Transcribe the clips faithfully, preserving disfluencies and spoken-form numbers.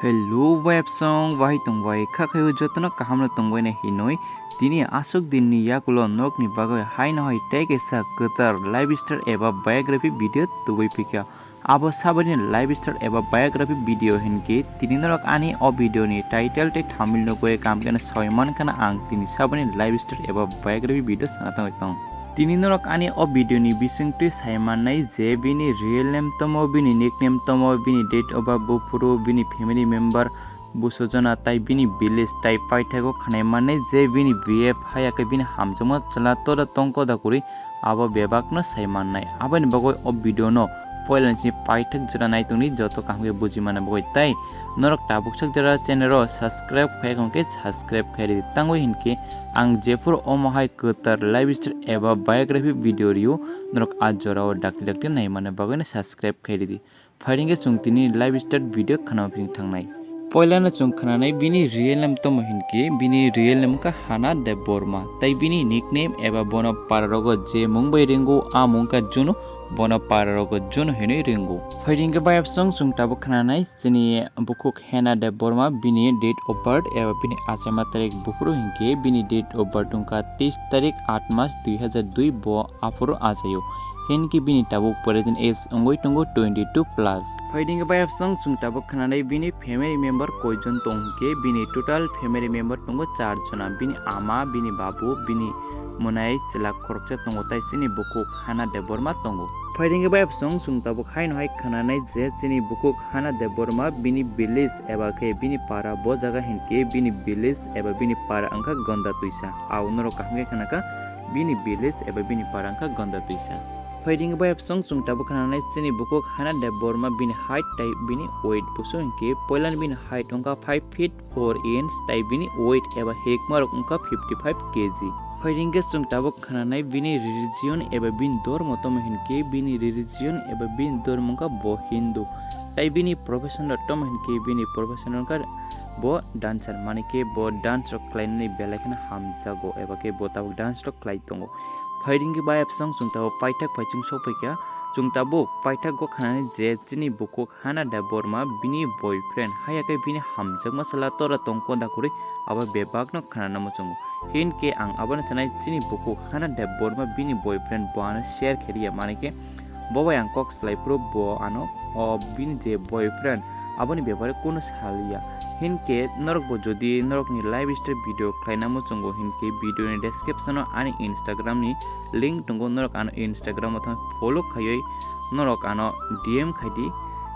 Hello, bai absong, bai tong bai, kha khayo jotono kaham no tong bai na hinoi. Tini aswk din ni yakulo nok ni bagwi hai no hai tei kaisa kwtal lifestyle eba biography video tubui phikha. Abo sabani lifestyle eba biography video hinke tini norok ani o video ni title tei thumbnail no goi kam kena soi man khana ang tini sabani lifestyle eba biography video sana tangwi tong. Tini norok ani o video ni bisingtwi sai mannai je bini real name tomo, bini nickname tomo, bini date of birth buphuru, bini family member busujona tai bini village tai paithago khanai mannai je bini B F haya khe bini hamjakma chwla tora tongko da kwrwi abo bebakno sai mannai. Aboni bagwi o video no poilani simi paithak jora naitongdi joto kaham khe buji manna bagwi tai norok tabuk sak jora channel o subscribe khai khe subscribe khai ridi tangwi hinkhe ang jephuru omo hai kwtal lifestyle eba biography video rw norok a jora o dakti dakti nai manna bagwi no subscribe khai ridi. Phaiding khe chwng tini lifestyle video khana phing thangnai. Poilano chwng khananai bini real name tomo hinkhe bini real name wngkha Hana Debbarma. Tai bini nickname eba bono pararogo je mung bai ringo a mung wngkha Junu, bono pararogo Junu hinwi ringo. Phaiding khe bayapsong chwng tabuk khananai chini bukhuk Hana Debbarma bini date of birth eba bini achaima tarik buphuru hinkhe bini date of birth wngkha teis tarik aat mas dui hazar dui bo aphuru achaio. Hinkhe bini tabuk present age wngwi tongo twenty two plus. Phaiding khe bayapsong chwng tabuk khananai bini family member koijon tong hinkhe bini total family member tongo char jona, bini ama, bini babu, bini mwnai chwla khoroksa tongo tai chini bukhuk Hana Debbarma tongo. Phaiding khe bayapsong chwng tabuk haino hai khananai je chini bukhuk Hana Debbarma bini village eba khe bini para bo jaga hinkhe bini village eba bini para wngkha Gonda Twisa. Ao norok kaham khe khanakha bini village eba bini para wngkha Gonda Twisa. Phaiding bayapsong chwng tabuk khananai chini bukhuk Hana Debbarma bini height tai bini weight busu hinkhe poilani bini height wngkha five feet four inch tai bini weight eba hekmarok wngkha fifty five K G. Phaiding khe chwng tabuk khananai bini religion eba bini dormo tomo hinkhe bini religion eba bini dormo wngkha bo Hindu. Tai bini profession rok tomo hinkhe bini profession wngkha bo dancer, mani khe bo dance rok khlainani belai kheno hamjago eba khe bo tabuk dance rok khlai tongo. Phaiding khe bayapsong chwng tabuk paithak phai chwng sokphaikha. Chwng tabuk paithak go khanani je chini bukhuk Hana Debbarma bini boyfriend haya khe bini hamjakma chwla tora tongko da kwrwi abo bebakno khanana muchungo. Hinkhe ang abono sanai chini bukhuk Hana Debbarma bini boyfriend bo ano share khe riya, mani khe bo bai ang kok slai phuru bo ano o bini je boyfriend aboni bepare kunu saliya. Hinkhe norok bo jodi norokni lifestyle video khlaina muchungo hinkhe video ni description o ani Instagram ni link tongo, norok ano Instagram o thang follow khaiwi norok ano D M khaidi,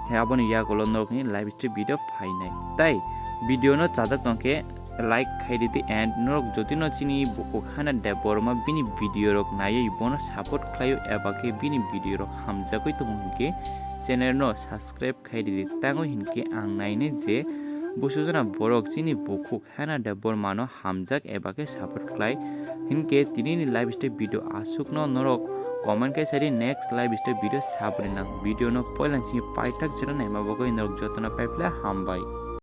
he aboni yagulo norokni lifestyle video phainai. Tai video no chajak tongkhe like khai ridi and norok jodi no chini bukhuk Hana Debbarma bini video rok naiwi bono support khlaio eba khe bini video rok hamjagwi tongo hinkhe channel no subscribe khai ridi tangwi hinkhe ang nainai je busujona borok chini bukhuk Hana Debbarma no hamjak eba khe support khlai hinkhe tini ni lifestyle video aswk no norok comment khai sadi next lifestyle video sabri nang video no poila simi paithak jora naima bagwi norok jotono paiphle hambai.